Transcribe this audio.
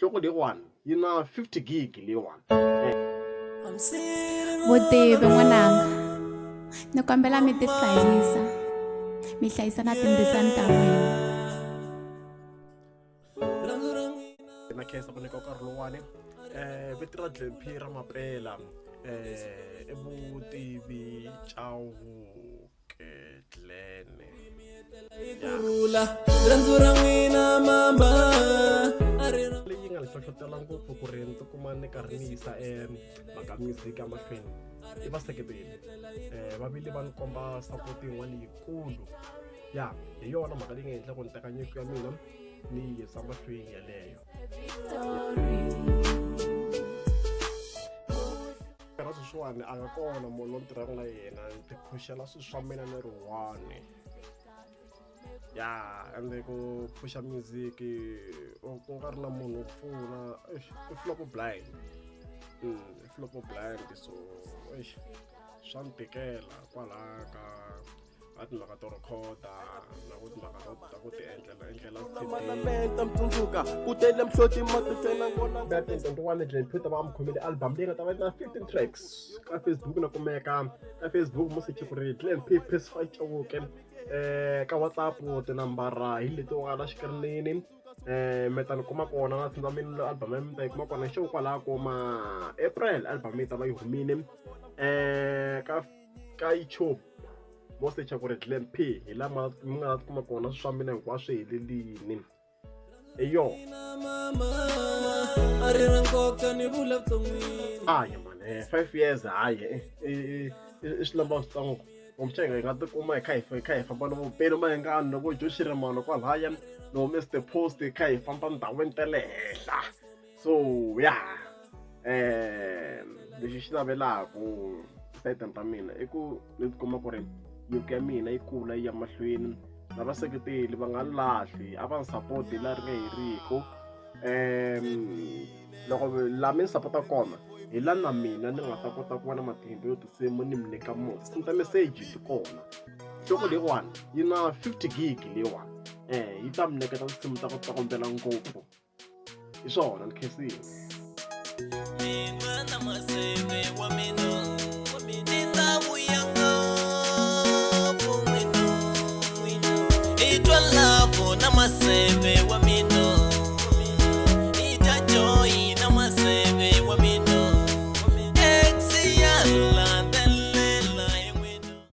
Nhloko leyiwani yi na 50 gig leyiwani. Vutivi n'wananga ni kombela mi tihlayisa mi hlayisa na tindzisana ta n'wina. Na khensa ku nyika nkarhi lowuwani vito ra Dlemphi ra Mapela i Vutivi Chauke Glen. Leyi nga ni hlohlotela ngopfu ku ri ni tikuma ni karhi ni yisa mhaka music emahlweni i vaseketeri va vile va ni komba support yin'wana yikulu ya hi yona mhaka leyi nga endla ku ni teka nyiko ya mina ni yi yisa mahlweni yeleyo. Na sweswiwani a nga kona munhu loyi ni tirhaka na yena ni ti phushela swilo swa mina ni ri one ya ende ku phusha music ku nga ri na munhu wo pfuna eish i flop blind i flop blind so eish swa ni tikela kwalaya ka ka timhaka to rhekhoda na ku timhaka ta ku ti endlela endlela twenty-one Glen P ta va a mi khomele album leyi nga ta va na 15 tracks ka Facebook na kumeka ka Facebook mo search ku ri Glen P Pacify Chauke ka WhatsApp tinambara hi letiwa la xikirinini mi ta ni kuma kona na senda mina album ya mi ta yi kuma kona xo kwalaho ko ma April album yi ta va yi humile ka YouTube mo secha ku ri Glen P hi la ma mi nga ta kuma kona swa mina hinkwaswo swi helelini hi yona aya mani 5 years hayi i swilamba switsongo kumbexana hi nga tikuma hi kha hi kha hi famba na vo Benny Mayengani loko Joe Shirimani kwalaya no Mister Post hi kha hi famba ndhawini ta le henhla so ya lexi xi navelaku esayitini ra mina i ku ni tikuma ku ri nyiko ya mina yi kula yi ya mahlweni na vaseketeli va nga ni lahli a va ni support hi laha ri nga heriki loko laha mi ni sapota kona hi la na mina ni nga ta kota ku va na matimba yo tinsimu ni mi nyika mona tinsimu ta meseji ti kona nhloko leyiwani yi na 50 gig leyiwani yi ta mi nyiketa tinsimu ta ku tsokombela ngopfu hi swona ni khensile. Hi twa love na maseve wa mina.